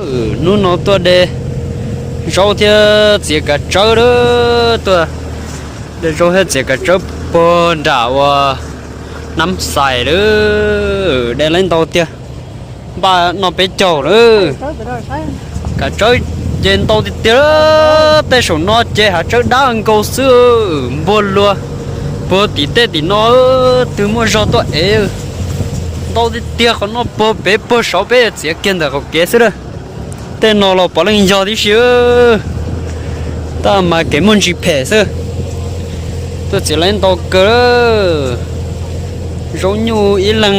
Hnub no tuaj de zaub thiab txiav kav tsawb lawm, tuaj de zaub thiab txiav kav tsawb puag nram uas Nab Xais lawm, de lawm ntau tiag, npaj noj peb caug lawm. Kav tsawb ces ntau tiag tiag, tej saum no ces hav tsawb dab nkaus xwb, npuag luag puag tim tej tim no, twg muaj zog tuaj ev. Ntau tiag tiag, qhov no puag pem puag saud, peb txiav kiag ntawm qaum kev xwb lawm. Tej no los puav leej yog tib si, tab mas kev muaj ntsis phem xwb. Tuaj txiav lawm ntau kawg, zaub nyuj ib leeg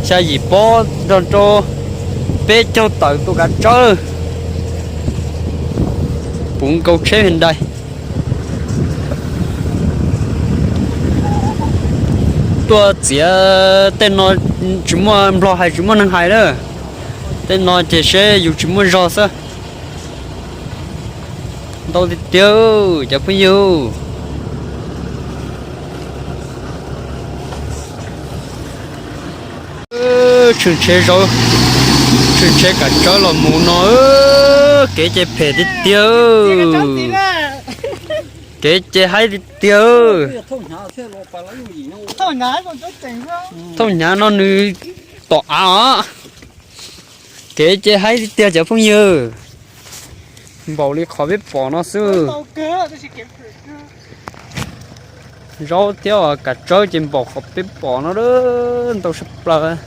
xya yim pob nrog rau peb caug tawm tus kav tsawb, puv nkaus tsheb Hyundai. Tuaj txiav tej no tsis muaj nplog hais tsis muaj neeg hais lawm, tej no ces seb yus tsis muaj zog xwb. Ntau tiag tiag cov phooj ywg. Tshwm tsheb zaub, tshwm tsheb kav tsawb los mus no, kev ces phem tiag tiag, kev ces haib tiag tiag. Thauj hnyav no nws tom av os. Kev ces haib tiag tiag cov phooj ywg, npaum li qhov peb pom no xwb. Zaub thiab kav tsawb ces npaum qhov peb pom no, ntau tshaj plaws.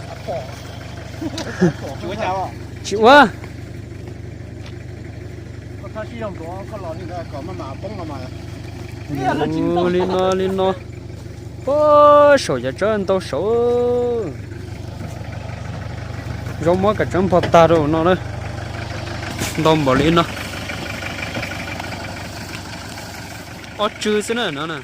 Tsis ua li no li no. Puag saum cov tsawb ntau saud. Zaub muab kav tsawb npog tag rau no na. Ntau npaum li no. Ob tswb xwb na no.